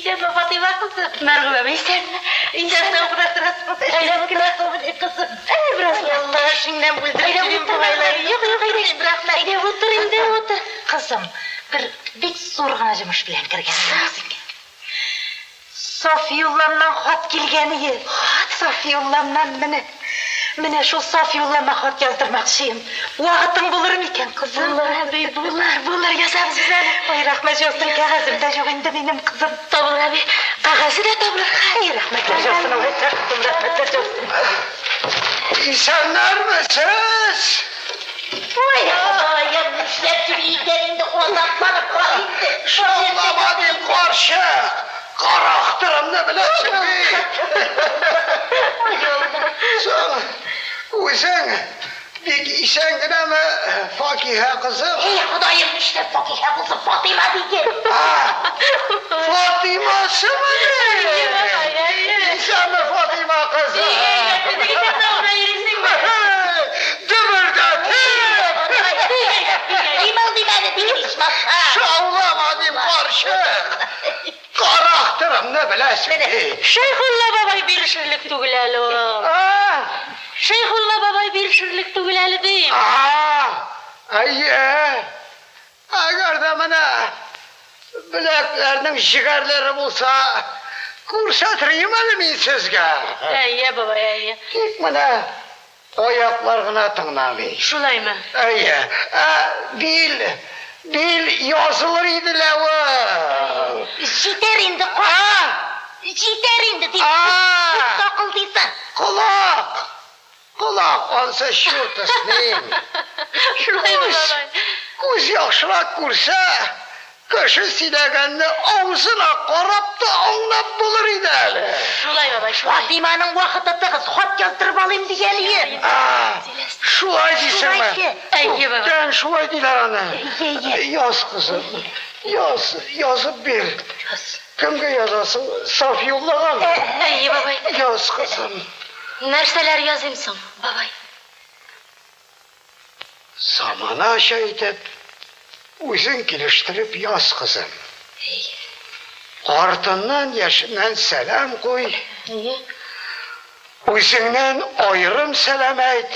Исәнме, Фатыйма кызым? Мәргүбә әби, исәнме? Исән сау гына торасың. Әйдә утырасың, кызым. Ә, бераз Алла, эшеңнән бүлдереп Әйдә йөрим утыр, бугайлар. Юк, юк, әйдә. Рәхмәт. Әйдә утыр инде, утыр. Кызым, бер бик зур гына җомыш белән кергән идем сиңа. Сафиулламнан хат килгән ие. Хат Сафиулламнан менә. Менә шул Сафиуллама хат яздырмакчыем. Вакытың булыр микән, кызым? Булыр, әби, булыр, булыр, язабыз без әле. Ай, рәхмәт яусын, кәгазем дә юк инде минем, кызым. Табылыр, әби, кәгазе дә табылыр. Ай, рәхмәтләр яусын, алайса, кызым, рәхмәтләр яусын. Исәннәрмесез? Ой, Ходаем, нишләп йөри икән инде, азапланып кал инде. Шаулама дим, карчык! Карахтырымны беләсең бит! Соң, үзең бик исән генәме, Факиһә кызым? Эй, Ходаем, нишләп Факиһә булсын, Фатыйма диген. Фатыймасымыни? Исәнме, Фатыйма кызым? Дөбердәтеп! Кыймылдыйм әле диген ичмаса. Шаулама дим, карчык! Карахтырымны беләсең бит. Шәйхулла бабай бирешерлек түгел әле ул. Шәйхулла бабай бирешерлек түгел әле дим. Әйе. Әгәр дә менә беләкләрнең җегәрләре булса, күрсәтер идем әле мин сезгә. Әйе, бабай, әйе. Тик менә аяклар гына тыңламый. Шулаймы? Әйе. Ә бил, бил язылыр иде лә ул. Җитәр инде, карт. Җитәр инде дип. Күп такылдыйсың. Колак! Колак ансы чурт с ним. Шулаймы, бабай? Күз яхшырак күрсә, кеше сөйләгәнне авызына карап та аңлап булыр иде әле. Шулай, бабай, шулай. Фатыйманың вакыты тыгыз, хат яздырып алыйм дигән ием. Шулай дисеңме? Әйе, бабай. Күптән шулай диләр аны. Әйе, әйе. Яз, кызым, яз, язып бир. Кемгә язасың? Сафиуллагамы? Әйе, бабай. Яз, кызым. Нәрсәләр языйм соң, бабай? Заманача итеп, үзең килештереп яз, кызым. Картыннан, яшеннән сәлам куй. Әйе. Үзеңнән аерым сәлам әйт.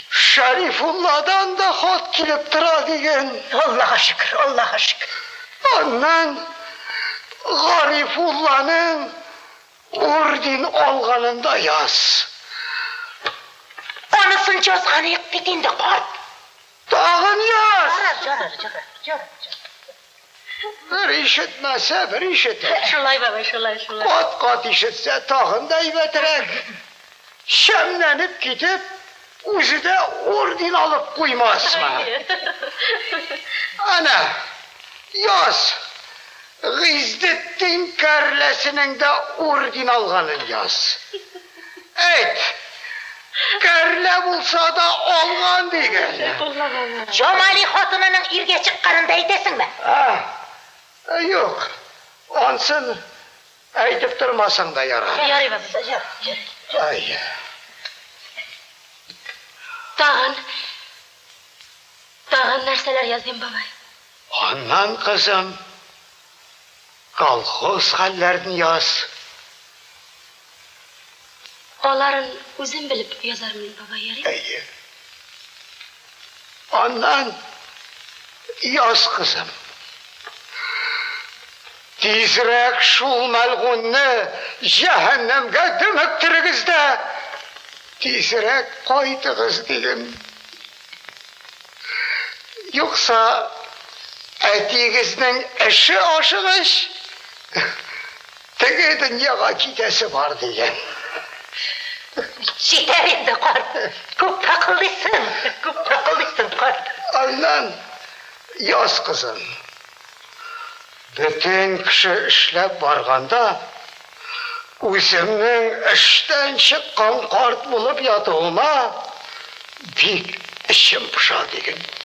Шәрифулладан да хат килеп тора диген. Аллага шөкер, Аллага шөкер. Аннан Гарифулланың орден алганын да яз. Анысын язган идек бит инде, карт. Тагын яз! Ярар, ярар, ярар, ярар. Бер ишетмәсә, бер ишетер. Шулай, бабай, шулай, шулай. Кат-кат ишетсә, тагын да әйбәтрәк. Шәмләнеп китеп, үзе дә орден алып куймасмы? Әнә, яз. Гыйздетдин кәрләсенең дә орден алганын яз. Әйт, кәрлә булса да алган диген. Җамали хатынының иргә чыкканын да әйтәсеңме? Ә, юк, ансын әйтеп тормасаң да ярар. Ярый, бабай, ярый. Ай. Тагын, тагын нәрсәләр языйм, бабай? Аннан, кызым, колхоз хәлләрен яз. Аларын үзем белеп язармын, бабай, ярыймы? Әйе. Аннан яз, кызым. Тизрәк шул мәлгуньне җәһәннәмгә дөмектерегез дә, тизрәк кайтыгыз, диген. Юкса әтиегезнең эше ашыгыч, теге дөньяга китәсе бар, диген. Җитәр инде, карт. Күп такылдыйсың, күп такылдыйсың, карт. Аннан яз, кызым. Бөтен кеше эшләп барганда, үземнең эштән чыккан карт булып ятуыма бик эчем поша, диген.